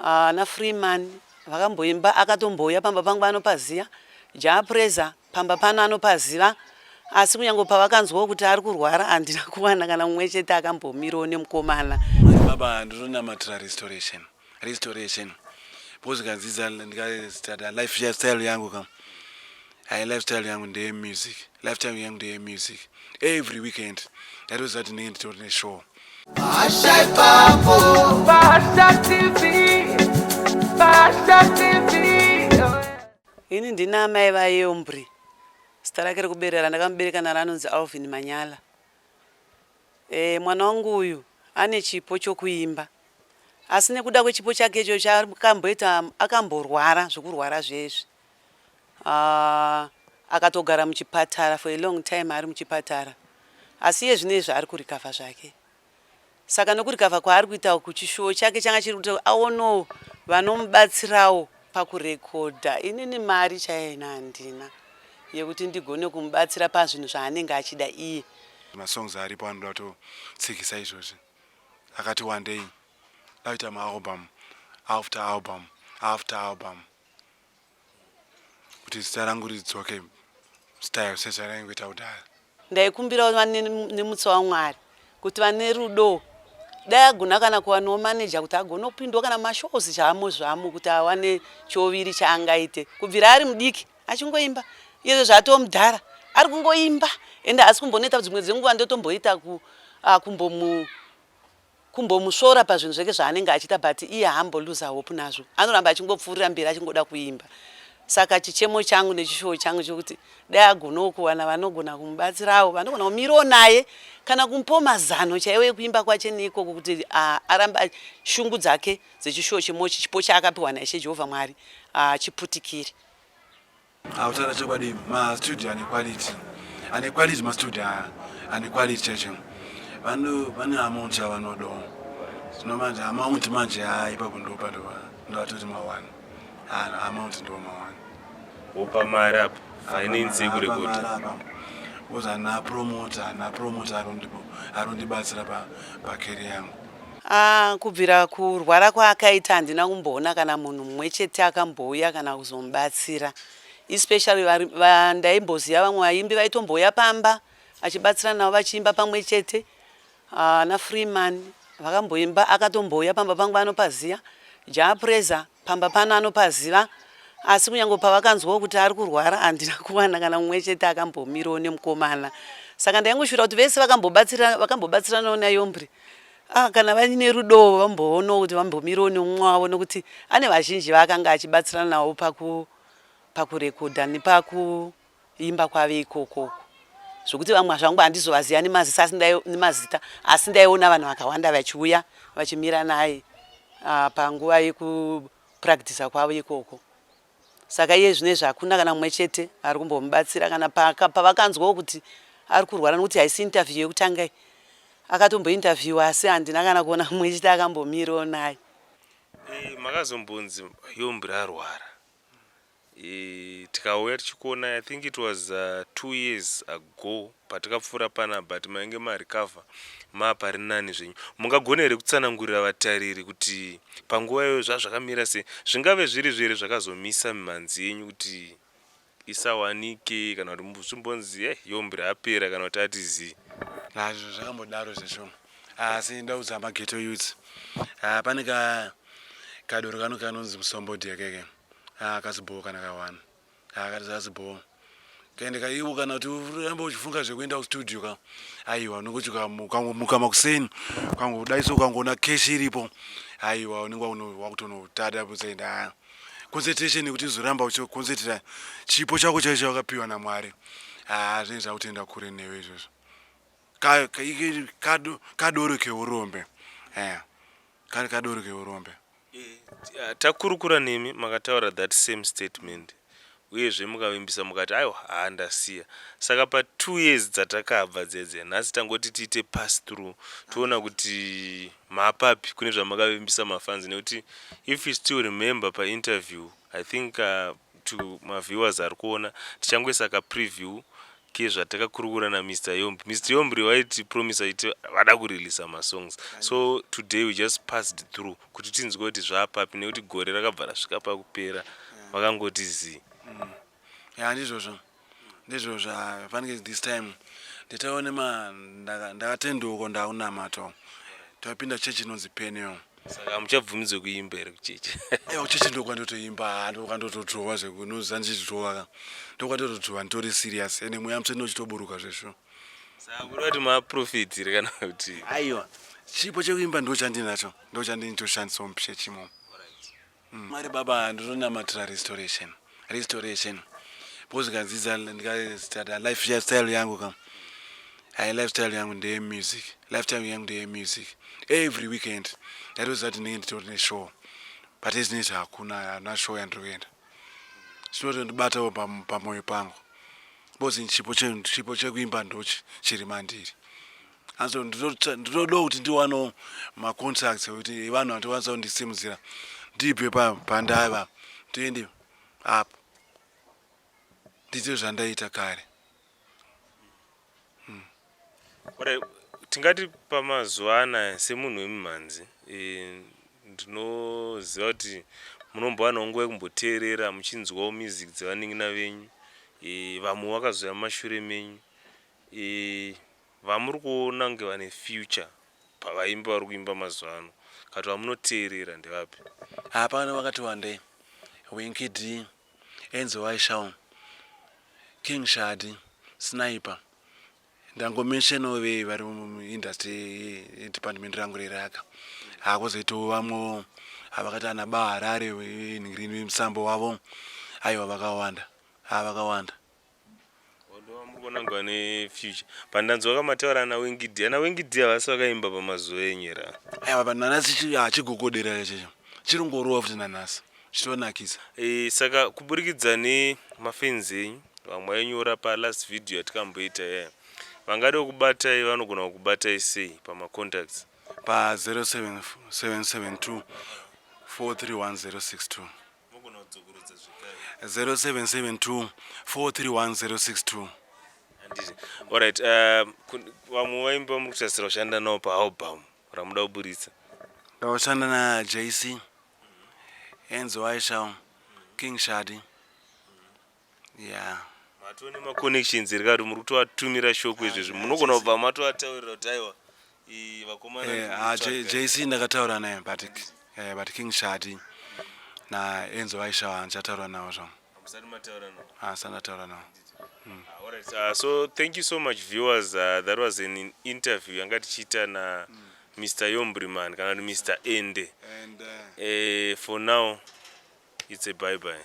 Ana Freeman vakamboimba, akatombouya pamba pangu anopaziva. Jah Prayzah pamba pano anopaziva, asi kunyange pavakanzwawo kuti ari kurwara, handina kuwana kana mumwe chete akambomirawo nemukomana. Baba, ndinonamatira restoration, restoration, because ndikadzidza, ndikastarta lifestyle yangu kam, hai, lifestyle yangu ndeyemusic, lifestyle yangu ndeyemusic. Every weekend ndaitoziva kuti ndinenge nditori neshow. Pasha ipapo. Pasha TV, Pasha TV. Ini ndina amai vaYombri. Zita rake rekuberera ndakamubereka naro anonzi Alvin Manyala. Mwana wangu uyu ane chipo chokuimba, asi nekuda kwechipo chake icho chakamboita, akamborwara zvekurwara zvezvi, akatogara muchipatara for a long time ari muchipatara, asi iye zvino izvi ari kurecover zvake. Saka nekurecover kwaari kuita uku, chishuwo chake changa chiri kuti aonewo vanomubatsirawo pakurekodha. Inini mari chaiyo ina handina yekuti ndigone kumubatsira pazvinhu zvaanenge achida iye. Masongs aripo anoda kutotsikisa izvozvi akati wandei, aita maalbum after album after album, kuti zita rangu ridzoke style sezvaraingoita kudhara. Ndaikumbirawo vane nemutsa waMwari kuti vane rudo, dai agona kana kuwanawo maneja kuti agone kupindwa kana mashows zvamo zvamo, kuti awane choviri chaangaite. Kubvira ari mudiki achingoimba, iyezvo zvaatoo mudhara ari kungoimba, ende haasi kumbonoita. Dzimwe dzenguva ndotomboita kumbomu kumbomusvora pazvinhu zvake zvaanenge achiita, but iye haamboluza hope nazvo, anoramba achingopfuurira mberi achingoda kuimba. Saka chichemo changu nechishuwo changu chokuti dai agonawo kuwana vanogona kumubatsirawo, vanogona kumirawo naye kana kumupawo mazano chaiwo ekuimba kwache neikoko, kuti arambe shungu dzake dzechishuwo chemochi, chipo chaakapiwa naIshe Jehovha Mwari chiputikire. Akutaura chokwadi, mastudio ane quality, ane quality, mastudio aya ane quality chaicho. Vane amount yavanodawo. Zvino manje amount manje, ha, ipapo ndopa ndovatoti mawani amount ndo mawani. Wopa mari apa, finance yekurekodha. Because hana promoter, hana promoter arondibatsira pacareer yangu. Kubvira kurwara kwaakaita, handina kumboona kana munhu mumwe chete akambouya kana kuzomubatsira, especially ndaimboziva vamwe vaimbi vaitombouya pamba achibatsira navo vachiimba pamwe chete. Ana Freeman vakamboimba, akatombouya pamba pangu anopaziva. Jah Prayzah pamba pano anopaziva, asi kunyange pavakanzwawo kuti ari kurwara, handina kuwana kana mumwe chete akambomirawo nemukomana. Saka ndaingoshuvira kuti vese vakambobatsiranawo naYombri, kana vaine rudo, vamboonawo kuti vambomirawo nemumwe wavo, nokuti ane vazhinji vaakanga achibatsirana navo pakurekodha nepakuimba kwave ikoko, zvokuti vamwe zvangu handizovaziva nemazita, asi ndaiona vanhu vakawanda vachiuya vachimira naye panguva yekupractisa kwavo ikoko. Saka iye zvino izvi hakuna kana mumwe chete ari kumbomubatsira kana pavakanzwawo kuti ari kurwara, nokuti haisi interview yekutanga iyi, akatombointerviewa, asi handina kana kuona mumwe chete akambomirawo naye. Makazombonzi Yombri arwara, tikauya tichikuona, I think it was 2 years ago patakapfuura pana, but mainge marecover maapari nani zvenyu. Mungagona here kutsanangurira vatariri kuti panguva iyoyo zvazvakamira sei? Zvingave zviri zvere zvakazomisa mimhanzi yenyu kuti isawanike, kana kuti zvimbonzi Yombri apera, kana kuti ati zii? Nazvo zvakambodaro zvesho, asi ndaudza maghetto youths, pane ka kadoro kano kanonzi musombodhi keke kasibhoo kana kawana kasibhoo kaende kaiwo, kana kuti urambe uchifunga zvekuenda kustudio ka, aiwa, unenge ukangomuka makuseni, ukangodaiso, ukangoona cash iripo, aiwa, unenge wakutonotada kuzoenda. Concentration yekuti uzoramba uchiconcentrata chipo chako chaicho wakapiwa naMwari, ha, zvinenge zvakutoenda kure newe izvozvo. Kadoro keurombe, kari kadoro keurombe. Takurukura nemi, makataura that same statement, uyezve mukavimbisa mukati, "Aiwa, haandasiya." Saka pa2 years dzatakabva dzedze, nhasi tangoti tiite pass through, toona kuti mapapi kune zvamakavimbisa mafans, nekuti if you still remember painterview, I think to maviewers ari kuona, tichangoisa kapreview. Kezvatakakurukura naMr Yombri. Mr Yombri vaitipromisa iti vada kureleasa masongs, so today we just passed through kuti tinzwe kuti zvaapapi, nekuti gore rakabva rasvika pakupera vakangoti zii. Ya, ndizvozvo, ndizvozvo. Fanike this time nditaone ma ndakatenduka, ndakunamata, tapinda chechi inonzi Peniel. Saka muchabvumidzwe kuimba here kuchechi? Aiwa, kuchechi ndokwandotoimba, ndokwandotodrowa zvekunoziva ndichidrowa ka, ndokwandotodrowa, nditori serious, ende mweya mutsvene uchitoburuka zvesvo. Saka kuri kuti maprofeti here kana kuti? Aiwa, chipo chekuimba ndo chandinacho, ndo chandinotoshandisawo muchechi imomo. Mwari Baba, ndinonamatira restoration, restoration, because ndikadzidza, ndikastata lifestyle yangu ka, hai, lifestyle yangu ndeyemusic, lifestyle yangu ndeyemusic. Every weekend ndaitoziva kuti ndinenge nditori neshow, but izvinezvi hakuna, hana show yandiri kuenda. Chinotondibatawo pamwoyo pangu because chipo chekuimba ndochi chiri mandiri. Anso ndinodawo kuti ndiwanewo macontracts ekuti vanhu vandokwanisa kundisimudzira, ndibve pandava, ndiende apo, ndiite zvandaita kare. Alright, tingati pamazuva anaya semunhu wemumhanzi, ndinoziva kuti munombowanawo nguva yekumboteerera muchinzwawo music dzevanin'ina venyu, vamwe vakazouya mumashure menyu, vamuri kuona kunge vane future pavaimbi vari kuimba mazuva ano, kati vamunoteerera ndevapi? Hapana, vakati wandei: Winky D, Enzo Ishall, King Shadi, Sniper. Ndangomentionawo vei vari muindustry department rangu reraka. Hakuzoitawo vamwewo havakati ana Baharare, nhingirini, musambo wavo. Aiwa, vakawanda, ha, vakawanda. Ndo muri kuona kunge vane future? Pandanzwa kamataura ana Winky D, ana Winky D havasi vakaimba pamazuva enyu here? Aiwa, nanhasi hachigogodera checho, chiri ngorova futi nanhasi, chitonakisa. Saka kuburikidza nemafans enyu, vamwe vainyora palast video yatikamboita yaya, vangade kubatai vanogona kukubatai sei pamacontacts? Pa 07772 431062. Mogona kudzokorodza zvekare. 0772 431062. Handiti. Alright, vamwe vaimbi vamuri kutarisira kushanda navo paalbum ramuda kuburitsa? Ndaushanda naJC, Enzo Ishall, King Shadi, ya. Matoo nemaconnections here, kana kuti muri kutovatumira shoko izvezvi, munogona kubva matovataurira kuti aiwa, vakomana, ndiri kutsvaga? JC ndakataura naye, but King Shadi naEnzo Ishall handichataura navo zvangu. Hamusati mataura navo? Asati ndataura navo. Alright, so thank you so much, viewers. That was an interview yanga tichiita na Mr Yombriman, kana kuti Mr Ende. And For now it's a bye bye.